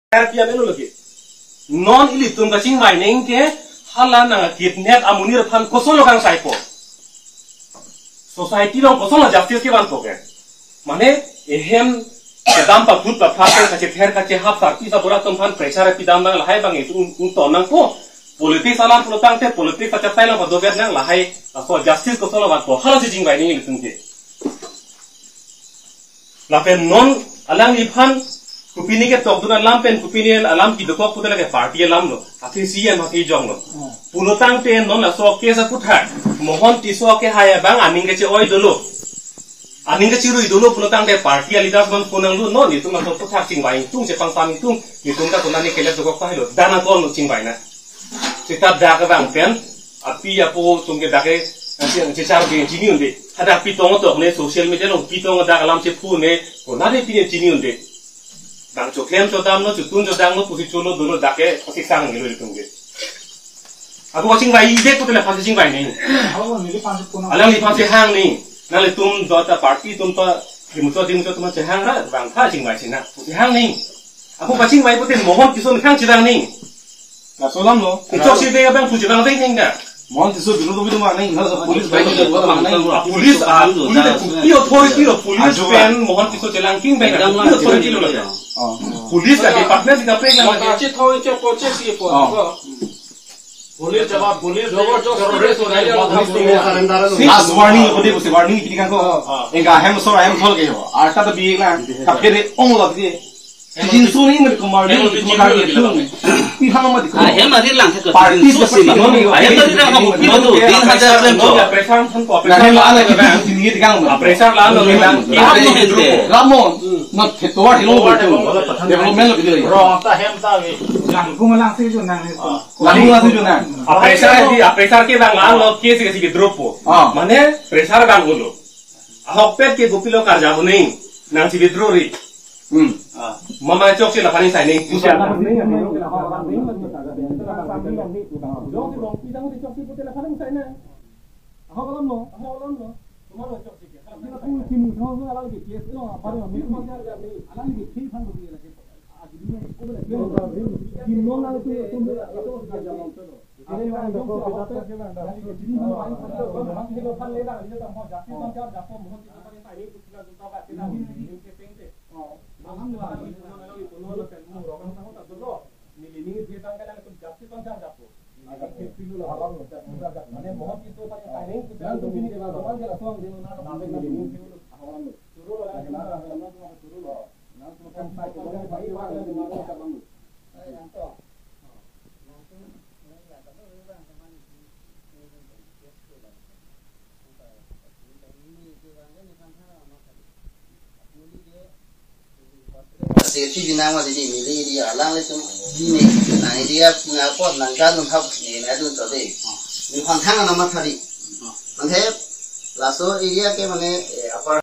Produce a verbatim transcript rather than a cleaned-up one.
R P M lo lagi. Non ilitum kachingvai nangji ke hala nangkidnap amonit aphan kosonlo kangsaipo. Society along kosonlo justice kevanpo ke. Mane ehem kedam paphut paphat kachether kachehap sarpi sabura atum aphan pressure pidam nang lahai abang itum un, un ton nangpo. Politics alam pulotangte politics kachethai nang padover nang lahai laso justice kosonlo vanpo. Hala si chingvai nangji ilitum ke. Lapen non alangliphan kopine ke tokdun alam pen kopine alam kedokok pute lake party alam lo. Athe C M athe jong lo. Hmm. Pulotangte non laso case aputhak Mohon Tisso kehai abang aning kache-oi dolo. Aning kachirui dolo pulotangte party a leaders man phone nanglo, non itum laso aputhak chingvai itum, chepangsam itum, itum ta konane kelep dokok tahai lo. Dana kon lo chingvai na. Seta dak abang pen api apo atum ke dak ke nasi ang chichar ke chini un-e. Hadak pitong tok ne social media along pitong dak alam chephu ne, konane pine chini un-e. Bang choklem chodam lo, chotun chodam lo, pusi cholo dolo dak ke pasik sang nilo itum ke. Ako kachingvai ide ko tele pasi chingvai nangji. Alangliphan si hang nangji. Nanglitum dota party atum ta dimuchot dimuchot atum chehang ra bang pha chingvai si nang. Pusi hang nangji. Ako kachingvai pute Mohon Tisso methang chevang nangji. Laso alam lo. Ichok si de abang puji bang dei nangji da. Mohon Tisso dulu tu bidung nangji, hal police bai dulu nangji. Ah, police, ah, police, pi authority lo, police pen Mohon Tisso chelang king bai nangji. Pi authority lo lagi. Oh. Police ka department si kaprek nangji. Kachi thoi che poche si po. Oh. Police jawab, police jawab, terrorist ho, last warning ko de, warning pini kan ko. Oh. Enggak hem sor hem sol ke ho. Arta to bi na. Kapere ong lo de. Jinso ni mati kumar ni, kumar ni tu. Pi hang mati kumar. Ahem ari lang thek. Party jinso si ma. Ahem ari lang ham pi tu. Din hajar pen ko. Na hem ana ki tu ni di kang. Pressure la lo lang. Ramo hente. Ramo. Na thetuar hilo betul. Development lo betul. Rong ta hem ta ve. Langkung lang si jo nang. Langkung lang si jo nang. Pressure di, pressure ke bang lang lo ke si ke si withdraw po. Ah. Mane pressure bang ulo. Ahokpet ke kopilo karja boning. Nang si withdraw ri. Hmm. Ah, mama chok si laphan signing. Safety binang ma didi, neli area alanglitum, neli, nang area, nang apot, nang kan, nang hap, neli na dun to de. Neli phang thang na mathari. Mane, laso area ke mane, eh, apar